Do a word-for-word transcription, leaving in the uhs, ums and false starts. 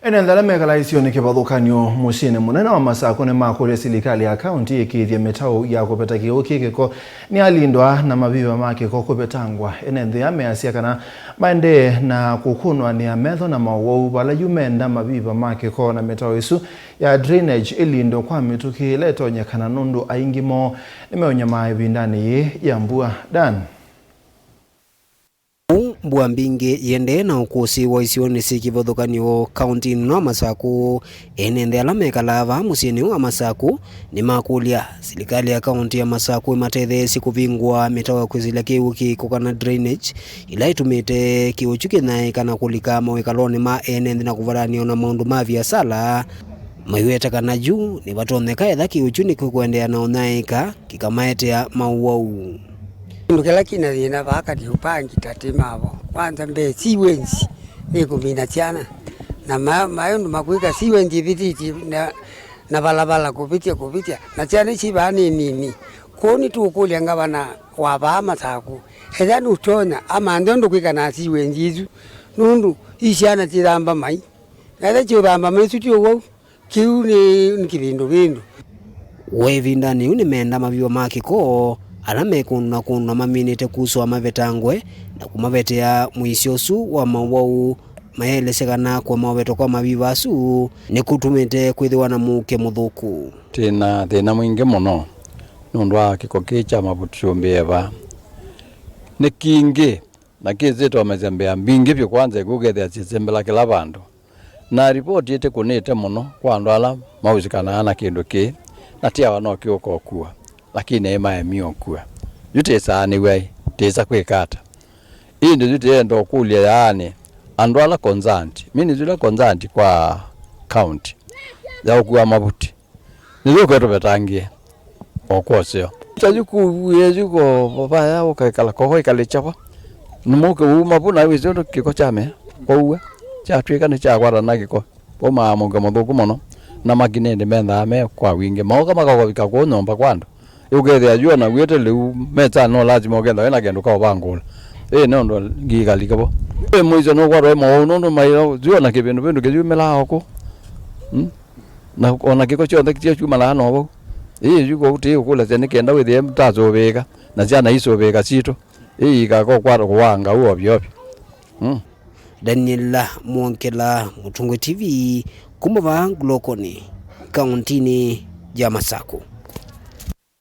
Ene nthĩ ala mekalaa isionĩ kĩvathũkany'o mũsyĩnĩ mũnene wa Masakũ nĩmakũlya silikalĩ ya kaũntĩ ĩkĩĩthye mĩtaũ ya kũveta kĩw'ũ kĩ kĩko nĩyalindwa na maviva ma kĩko kũvetangwa. Ene nthĩ aa measya kana maendee na kũkũnwanĩa metho na maũwau vala yu menda maviva ma kĩko na mĩtaũ ĩsu ya drainage ĩlindwe kwa mĩtũkĩ ĩla ĩtonyekana nũndũ aingĩ moo nĩmeũnyamaa ĩvindanĩ yĩĩ ya mbua. Dan. Ũu mbua mbingĩ yĩendee na ũkũsĩ wa isionĩ syĩ kĩvathũkany'o kaũntĩnĩ ĩno ya Masakũ. Ene nthĩ ala mekalaa vaa mũsyĩnĩ wa Masakũ nĩmakũlya silikalĩ ya kaũntĩ ya Masakũ ĩmatetheesye kũvingũa mĩtaũ ya kwĩsĩlya kĩw'ũ kĩ kĩko kana drainage, ĩla ĩtumĩte kĩw'ũ kyu kĩnyaĩĩka na kũlika mawĩkalonĩ ma ene nthĩ na kũvatanĩa na maũndũ ma viasala. Maiweta kana yu nĩvatonyeka etha kĩw'ũ kyu nĩkĩkũendeea na ũnyaĩĩka kĩkamaetea maũwau. Kĩndũ kĩla kĩna thĩna vaa kati ũpangi ta tĩ mavo. Kwanza mbee, siwenzi nĩkũmina syana. Na ma-, maũndũ makwĩka siwenzi ĩvĩtĩtye na, na valala kũvĩtya, kũvĩtya. Na syana ici vaa nĩ nini. Kwoou nĩtũkũlya ngavana wa vaa Masakũ. Ethĩa nũtonya, amanthe ũndũ kwĩka na siwenzi isu. Nũndũ i syana syĩthamba mai. Na ethĩa syĩũthamba mai isu ti ũwau. Kĩu nĩ, nĩ kĩvĩndũvĩndũ. We ĩvindanĩ yĩu nĩmenda maviva ma kĩko ala me kũndũ na kũndũ na maminĩte kusũa mavetangwe na kũmavetea mũisyo ũsu wa maũwau. Mayaelesya kana kũema ũvetwa kwa maviva asu nĩkũtumĩte kwĩthĩwa na mũuke mũthũku. Twĩ na thĩna mwingĩ mũno nũndũ wa kĩko kĩĩ kya mavuti kyũmbĩe vaa. Nĩ kingĩ na kĩsĩtomesya mbĩa mbingĩ vyũ kwanza ĩkũkethĩa syĩsembela kĩla vandũ. Na ripoti ĩtĩkũnĩte mũno kwa andũ ala maũsikanaa na kĩndũ kĩĩ, na tiawa no kĩũka ũkua, lakini aĩ maemie ũkua. Yu tĩsaanĩw'a ĩ, tĩsa kwĩka ata? Ĩndĩ yu tĩenda ũkũlya yaani andũ ala concerned, ministry ila concerned kwa county ya ũkua mavuti. Nĩthuke tũvetangĩe o kwoseo. Ta yu kũu ĩĩ yu ko vaya ũkaĩkala koho ĩkalĩkya va. Nĩmũke uuma vu na wĩsĩ ũndũ kĩko kyamea. Kwaua. Kyatw'ĩka nĩkyakwatana na kĩko. Vau maamũke mũthũku mũno. Na makinĩndĩ mendaa me kwa wingĩ. Maũka makakũvika kũu nyũmba kwa andũ. Ũkethĩa yu ona wĩte lĩu mesanĩ no lazima ũkethĩa wĩna kĩndũ kaũvangũla. Ĩĩ nĩ ũndũ ngikalike vo. Ĩĩ mũisyo nũkwatwa ĩ mowau nũndũ maio yu ona kĩvĩndũvĩndũ kĩyumĩlaa o kũu. Mm? Na o na kĩko kyonthe kĩtyo kyumanaa na ũvau. Ĩĩ yu kwoou tĩĩ ũkũlasya nĩ kenda wĩthĩe tasũvĩĩka, na syana isũvĩĩka sitũ. Ĩĩ ikakokwata kũwaa ngau ovyo ovyo. Mm. Daniel Mwongela, Mũtũngwe T V, kuma vaa Ngulokoni, kaũntĩnĩ ya Masakũ.